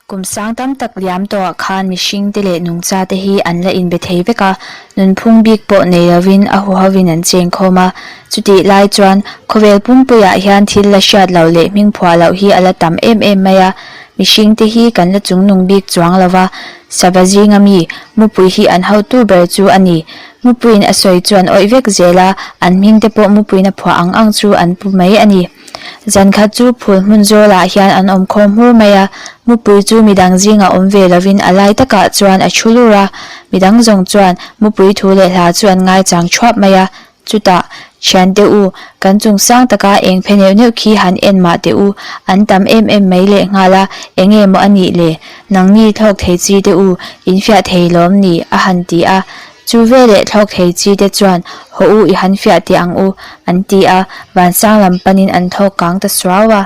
Kum sang tam tak liam tawhah khan mihringte leh nungchate hi an la inbe thei vek a, nunphung bik pawh nei lovin a huhovin an cheng khawm a. Chutih lai chuan khawvel pumpuiah hian thil la hriat loh leh hming phuah loh hi a la tam em em mai a, mihringte hi kan la chungnung bik chuang lo va, sava zinga mi mupui hi an hotu ber chu a ni. Mupuiin a sawi chu an awih vek zel a, an hmingte pawh mupuiin a phuah ang ang chu an pu mai a ni. Zan khat chu phul hmun zawlah hian an awm khawm hmur mai a, mupui chu midang zingah awm ve lovin a lai takah chuan a thu lur a, midang zawng chuan mupui thu leh hla chu an ngaichang thuap mai a, chutah, Thiante u, kan chung sang taka eng phe neuh neuh khi han en mah teh u, an tam em em mai leh nghal a, enge maw a nih le? Nangni thlawk thei chi te u, in fiah thei lawm ni? a han ti a, Chu veleh thlawk thei chi te chuan, Haw u i han fiah teh ang u, an ti a, vansang lam panin an thlawk kang ta suau a.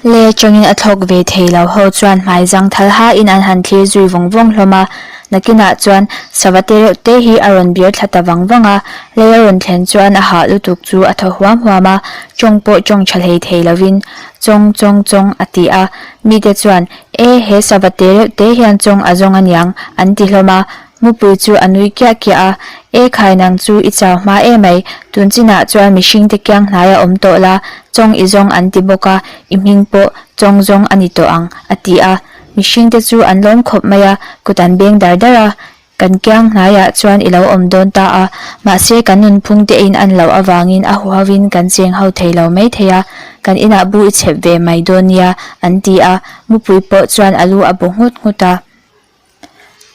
Le atangin a thlawk ve thei lo ho chuan hmai zang thal hain an han thlir zui vawng vawng hlawm a, nakinah chuan sava te reuh te hi a rawn bir thla ta vang vang a, lei a rawn thlen chuan a hah lutuk chu a thaw huam huam a, tawng pawh tawng tha hlei thei lovin, Chawng chawng chawng a ti a, mite chuan, E, he sava te reuh te hian chawng a zawng aniang, an ti hlawm a. Mupui chu a nui kiah kiah a, E khai nang chu i chau hma e mai, tun chinah chuan mihring te kiang hnai a awm tawh la, chawng i zawng an ti bawk a, i hming pawh chawng zawng a ni tawh ang, a ti a. Mihring te chu an lawm khawp mai a, kut an beng dar dar a. Kan kiang hnaiah chuan i lo awm dawn ta a, mahse kan nunphung te in an loh avangin a huhovin kan cheng ho thei lo mai thei a, kan inah bu i chhep ve mai dawn nia, an ti a, mupui pawh chuan a lu a bu nghut nghut a.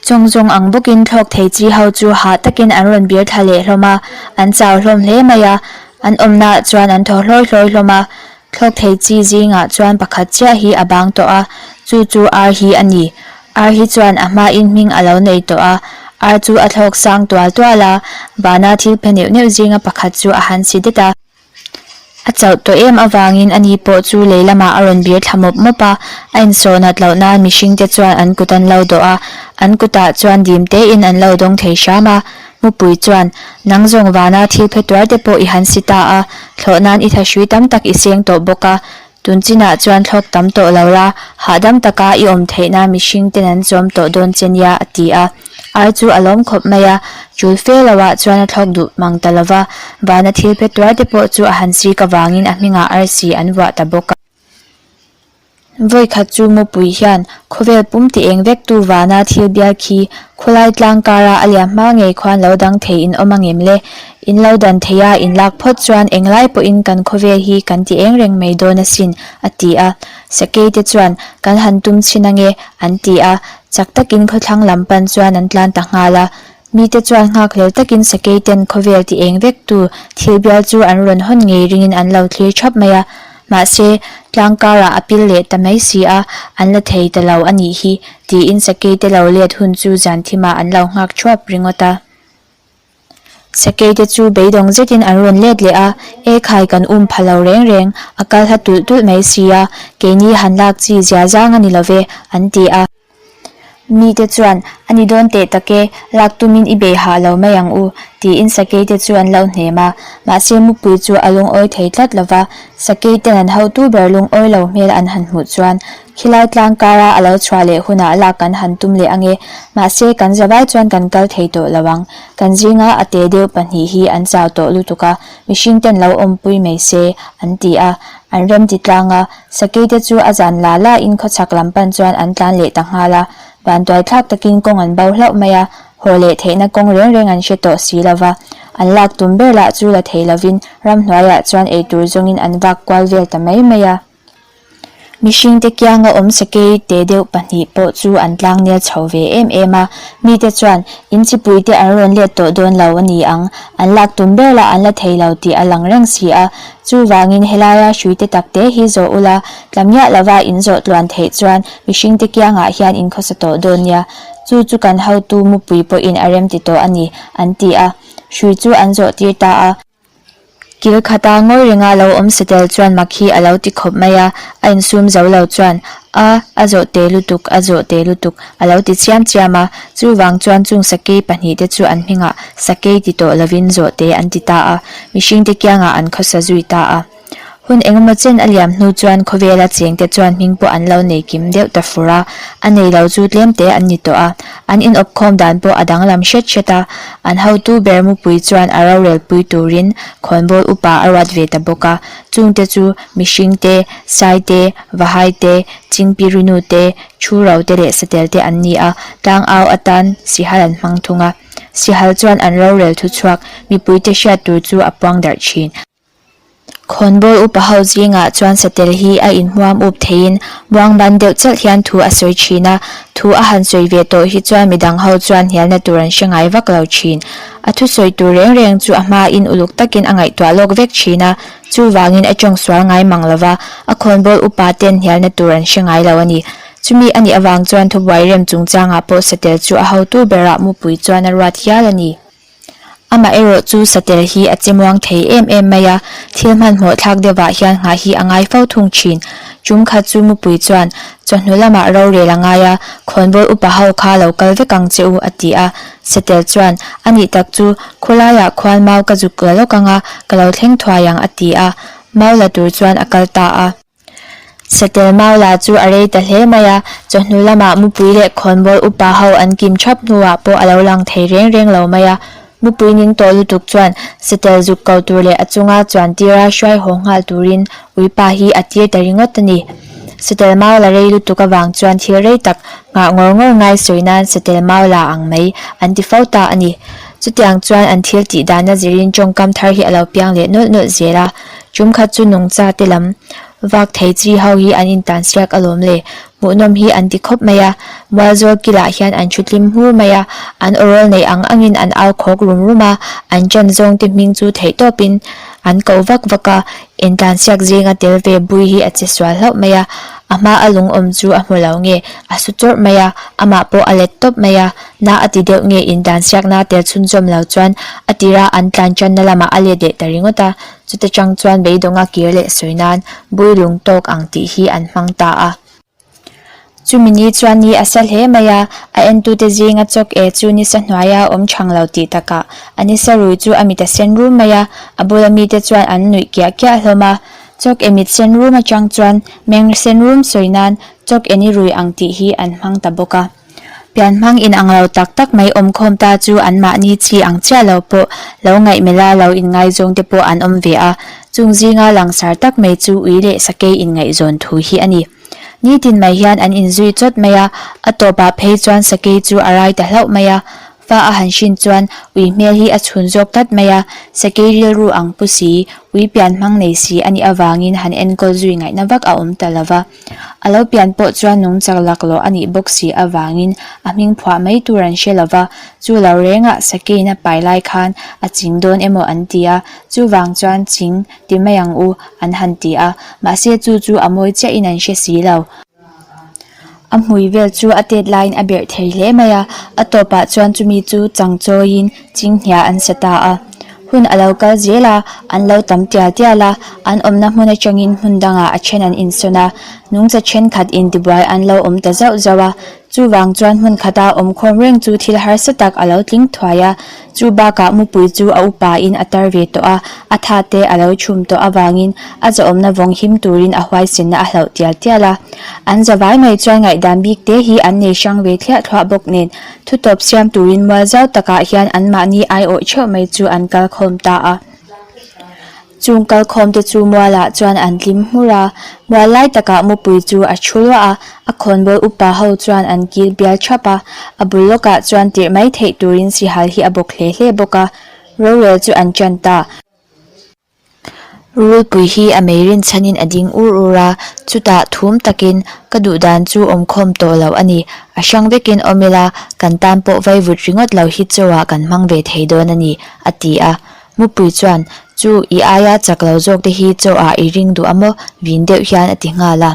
Chawng zawng ang bawkin thlawk thei chi ho chu hah takin an rawn bir thla leh hlawm a, an chau hlawm hle mai a, an awmnaah chuan an thaw hlawi hlawi hlawm a, thlawk thei chi zingah chuan pakhat chiah hi a bang tawh a, chu chu ar hi a ni. Ar hi chuan a hmain hming a lo nei tawh a, ar chu a thlawk sang tual tual a, vana thil phe neuh neuh zinga pakhat chu a han si det a. A chauh tawh em avangin ani pawh chu lei lamah a rawn bir thla mawp mawp a, a insawh nat loh nan mihringte chuan an kut an lo dawh a, an kutah chuan dim tein an lo dawng thei hram a. Mupui chuan, Nang zawng vana thil phe tuar te pawh i han si ta a, thlawh nan i thahrui tam tak i seng tawh bawk a, Tun chinah chuan thlawk tam tawh lo la, hahdam taka i awm theihna mihring ten an chawm tawh dawn che nia, a ti a. Ar chu a lawm khawp mai a, tul fe loah chuan a thlawk duh mang ta lo va, vana thil phe tuar te pawh chu a han sik avangin a hmingah arsi an vuah ta bawk a. Vawi khat chu mupui hian khawvel pum ti eng vek tu vana thil bial khi khawlai tlang kara a liam hma ngei khuan lo dang thei in awm angem le? In lo dan thei a, in lak phawt chuan englai pawhin kan khawvel hi kan ti eng reng mai dawn asin, a ti a. Sakei te chuan, Kan han tum chhin ange, an ti a. Chak takin khawthlang lam pan chuan an tlan ta nghal a. Mite chuan nghakhlel takin sakei ten khawvel ti eng vek tu thil bial chu an rawn hawn ngei ringin an lo thlir thap mai a. Mahse, tlang karah a pil leh ta mai si a, an la thei ta lo a nih hi, tiin sakei te lo let hun chu zan thimah an lo nghak thuap ringawt a. Sakei te chu beidawng zetin an rawn let leh a, E khai kan um pha lo reng reng, a kal hla tulh tulh mai si a, keini han lak chi zia zang a ni lo ve, an ti a. Mite chuan, A ni dawn teh tak e, lak tumin i bei hah lo mai ang u, tiin sakei te chu an lo hnem a. Mahse mupui chu a lungawi thei tlat lo va, sakei ten an hotu ber lungawi lo hmel an han hmuh chuan, Khilai tlang kara a lo chhuah leh hunah lak kan han tum leh ange, mahse kan zavai chuan kan kal thei tawh lo ang. Kan zinga a te deuh pahnih hi an chau tawh lutuk a, mihring ten lo awmpui mai se, an ti a. An rem ti tlang a, sakei te chu a zan la la in khawchhak lam pan chuan an tlan leh ta nghal a. Vantuai thlak takin kawng an bo hlauh mai a, haw leh theihna kawng reng reng an hre tawh si lo va. An lak tum ber lah chu la thei lovin ramhnuaiah chuan eitur zawngin an vak kual vel ta mai mai a. Mihringte kianga awm sakei te deuh pahnih pawh chu an tlang nel chho ve em em a, mite chuan in chipuite an rawn let tawh dawn lo a ni ang, an lak tum ber lah an la thei lo tih a lang reng si a, chuvangin helaia hruite takte hi zawh ula, tla miah lova in zawh tluan theih chuan mihringte kiangah hian in khawsa tawh dawn nia, chu chu kan hotu mupui pawhin a remti tawh a ni, an ti a, hrui chu an zawh tir ta a. Kil khata ngawi renga lo awm satel chuan mak hi a lo ti khawp mai a, a insum zo lo chuan, A, a zawh te lutuk, a zawh te lutuk, a lo ti chiam chiam a, chuvang chuan chung sakei pahnihte chu an hmingah sakei ti tawh lovin zawh te an ti ta a, mihringte kiangah an khawsa zui ta a. Hun engemaw chen a liam hnu chuan khawvela chengte chuan hming pawh an lo nei kim deuh ta fur a, a nei lo chu tlem te an ni tawh a. An inawpkhawm dan pawh a danglam hret hret a, an hotu ber mupui chuan a rorel pui turin khawnbawl upa a ruat ve ta bawk a, chungte chu mihring te, sai te, vahai te, chingpirinu te, thu ro te leh satel te an ni a, tlangau atan sihal an hmang thung a. Sihal chuan an rorel thuchhuak mipuite hriat tur chu a puang darh thin. Khawnbawl upa ho zingah chuan satel hi a inhmuam up theiin muangban deuh chelh hian thu a sawi thin a, thu a han sawi ve tawh hi chuan midang ho chuan hnialna tur an hre ngai vak lo thin. A thusawi tur reng reng chu a hmain uluk takin a ngaihtuah lawk vek thin a, chuvangin a tawng sual ngai mang lo va, a khawnbawl upa ten hnialna tur an hre ngai lo a ni. Chumi a nih avang chuan thubuai rem chungchangah pawh satel chu a hotu berah mupui chuan a ruat hial a ni. Amah erawh chu satel hi a che muang thei em em mai a, thil hmanhmawh thlak deuhah hian nghah hi a ngai fo thung thin. Tum khat chu mupui chuan, Chawhnu lamah rorel a ngai a, khawnbawl upa ho kha lo kal vek ang che u, a ti a. Satel chuan, A nih tak chu, khawlaiah khuan mau ka zuk la lawk ang a, ka lo thleng thuai ang, a ti a. Mau la tur chuan a kal ta a. Satel Maula chu a rei ta hle mai a, chawhnu lamah mupui leh khawnbawl upa ho an kim thap hnuah pawh a lo lang thei reng reng lo mai a. Mupui ning tawh lutuk chuan satel zuk ko tur leh a chunga chuan tira hruai haw nghal turin uipa hi a tir ta ringawt a ni. Satel Maula rei lutuk avang chuan thil rei tak nghah ngawr ngawr ngai sawi nan satel Maula ang mai an ti fo ta a ni. Chutiang chuan an thil tih dana zirin tawngkam thar hi a lo piang leh nawlh nawlh zel a. Tumkhat chu nungcha te lam vak thei chi ho hi an intan siak alawm le, hmuhnawm hi an ti khawp mai a, Mualzawl kilah hian an thu tlim hmur mai a, an awrawl neih ang angin an au khawk rum rum a, an ṭan zawng te hming chu theih tawpin an ko vak vak a, intlan siak zinga tel ve bui hi a che sual hlauh mai a, a hma a lung awm chu a hmu lo nge a su chawrh mai a, amah pawh a let tawp mai a, na a ti deuh nge intlan siakna tel chhunzawm lo chuan a tira an tlan ṭanna lamah a let leh ta ringawt a. Chuta chang chuan beidawnga kir leh sawi nan bui lung tawk ang tih hi an hmang ta a. Chumi ni chuan ni a sa hle mai a, a entute zinga chawk e chu nisa hnuaia awm chhang lo tih takah a nisa rui chu a mit a sen rum mai a, a bula mite chuan an nuih kiah kiah hlawm a. Chawk e mit sen rum atang chuan meng sen rum sawi nan chawk e ni rui ang tih hi an hmang ta bawk a. Pianhmang inang lo tak tak mai awmkhawm ta chu anmahni chi ang chiah lo pawh lo ngaihmelh a lo inngaizawng te pawh an awm ve a, chung zinga langsar tak mai chu ui leh sakei inngaihzawn thu hi a ni. Nitin mai hian an inzui chawt mai a, a tawpah phei chuan sakei chu a rai ta hlauh mai a, fa a han hrin chuan ui hmel hi a chhun zawk tlat mai a, sakei rilru ang pu si, ui pianhmang nei si a nih avangin han enkawl zui ngaihna vak a awm ta lo va. A lo pian pawh chuan nung chak laklawh a nih bawk si avangin a hming phuah mai tur an hre lo va, chu lo rengah sakein a pai lai khan a ching dawn emaw an ti a, chuvang chuan ching ti mai ang u an han ti a, mahse chu chu a mawi chiahin an hre si lo. A hmui vel chu a tet laiin a berh thei hle mai a, a tawpah chuan chumi chu chang chawiin chinghnia an sa ta a. Hun a lo kal zel a, an lo tam tial tial a, an awmna hmun atangin hmun dangah a then an insawn a, nungcha thenkhat intibuai an lo awm ta zauh zauh a, chuvang chuan hmun khata awmkhawm reng chu thil harsa tak a lo tling thuai a, chu bakah mupui chu a upain a tar ve tawh a, a tha te a lo chhum tawh avangin a zahawmna vawng him turin a huaisenna a hlauh tial tial a. An zavai mai chuan ngaihdan bik te hi an nei hrang ve thliah thluah bawk nen, Thutawp siam turin mual zau takah hian anmahni aiawh theuh mai chu an kal khawm ta a. Chung kal khawm te chu mualah chuan an tlim hmur a, mual lai takah mupui chu a thu luah a, a khawnbawl upa ho chuan an kil bial thap a, a bul lawkah chuan tirh mai theih turin sihal hi a bawk hle hle bawk a, rorel chu an tan ta. Rulpui hi a mei rinchhanin a ding ur ur a, chutah thum takin ka duh dan chu awmkhawm tawh lo a ni. A hrang vekin awm ila, kan tan pawh vaivut ringawt lo hi chauhah kan hmang ve thei dawn a ni, a ti a. Mupui chuan, Chu, i aia chak lo zawk te hi chauhah i ring duh a maw? vin deuh hian a ti nghal a.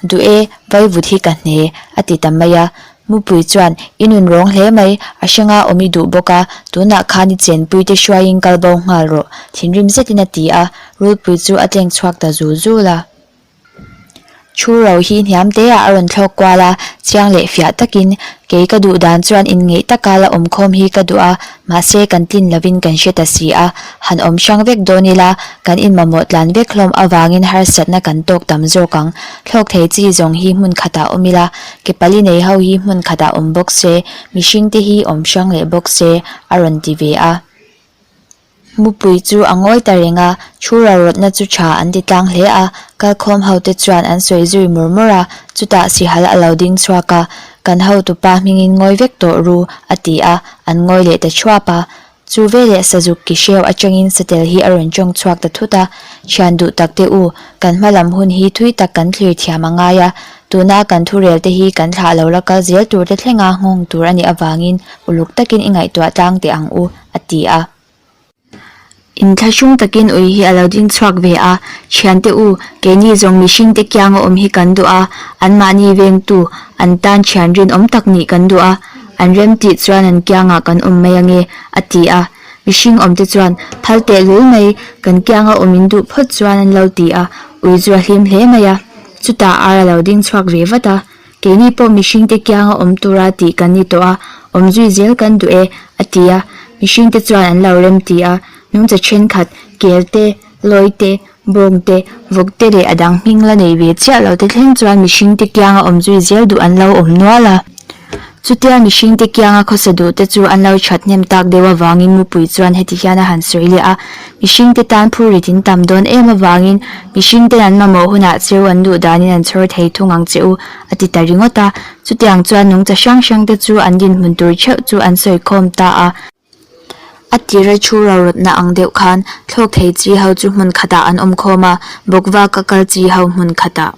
Duh e, vaivut hi ka hne, a ti ta mai a. Mupui chuan, I nun rawng hle mai, a hranga awm i duh bawk a, tunah khan i chenpuite hruaiin kal bo nghal rawh, thinrim zetin a ti a, rulpui chu a tleng chhuak ta zul zul a. Thu ro hi hniam te ah a rawn thlawk kual a, chiang leh fiah takin, Kei ka duh dan chuan inngeih taka la awmkhawm hi ka duh a, mahse kan tlin lovin kan hre ta si a, han awm hrang vek dawn ila, kan inmamawh tlan vek hlawm avangin harsatna kan tawk tam zawk ang. Thlawk thei chi zawng hi hmun khatah awm ila, ke pali nei ho hi hmun khatah awm bawk se, mihring te hi awm hrang leh bawk se, a rawn ti ve a. Mupui chu a ngawi ta reng a, thu rorawtna chu tha an ti tlang hle a, kalkhawm hote chuan an sawi zui mur mur a, chutah sihal a lo ding chhuak a, Kan hotupa hmingin ngawi vek tawh ru, a ti a, an ngawi leh ta thuap a. Chu veleh sazuk ki hreu atangin satel hi a rawn tawng chhuak ta thut a, Thian duh tak te u, kan hma lam hun hi thui tak kan thlir thiam a ngai a, tuna kan thurel te hi kan thlah lo la kal zel tur te thlenga nghawng tur a nih avangin uluk takin i ngaihtuah tlang teh ang u, a ti a. Inthlahrung takin ui hi a lo ding chhuak ve a, Thiante u, keini zawng mihringte kianga awm hi kan duh a, anmahni vengtu, an tan thian rinawm tak nih kan duh a, an rem tih chuan an kiangah kan awm mai ange, a ti a. Mihring awmte chuan, Phal tehlul mai, kan kianga awm in duh phawt chuan an lo ti a, ui chu a hlim hle mai a. Chutah ar a lo ding chhuak ve vat a. Keini pawh mihringte kianga awm tura tih kan ni tawh a, awm zui zel kan duh e, a ti a. Mihringte chuan an lo rem ti a, nungcha thenkhat, kel te, lawi te, bawng te, vawk te leh a dang hming la nei ve chiah lo te thleng chuan mihringte kianga awm zui zel duh an lo awm nual a. Chutia mihringte kianga khawsa duh te chu an lo that hnem tak deuh avangin mupui chuan heti hian a han sawi leh a, Mihringte tan phurrit in tam dawn em avangin mihringten an mamawh hunah cheu an duh danin an chhawr thei thung ang che u, a ti ta ringawt a. Chutiang chuan nungcha hrang hrangte chu an dinhmun tur theuh chu an sawi khawm ta a. A tira thu rorawtna ang deuh khan thlawk thei chi ho chu hmun khatah an awm khawm a, bawkvaka kal chi ho hmun khatah.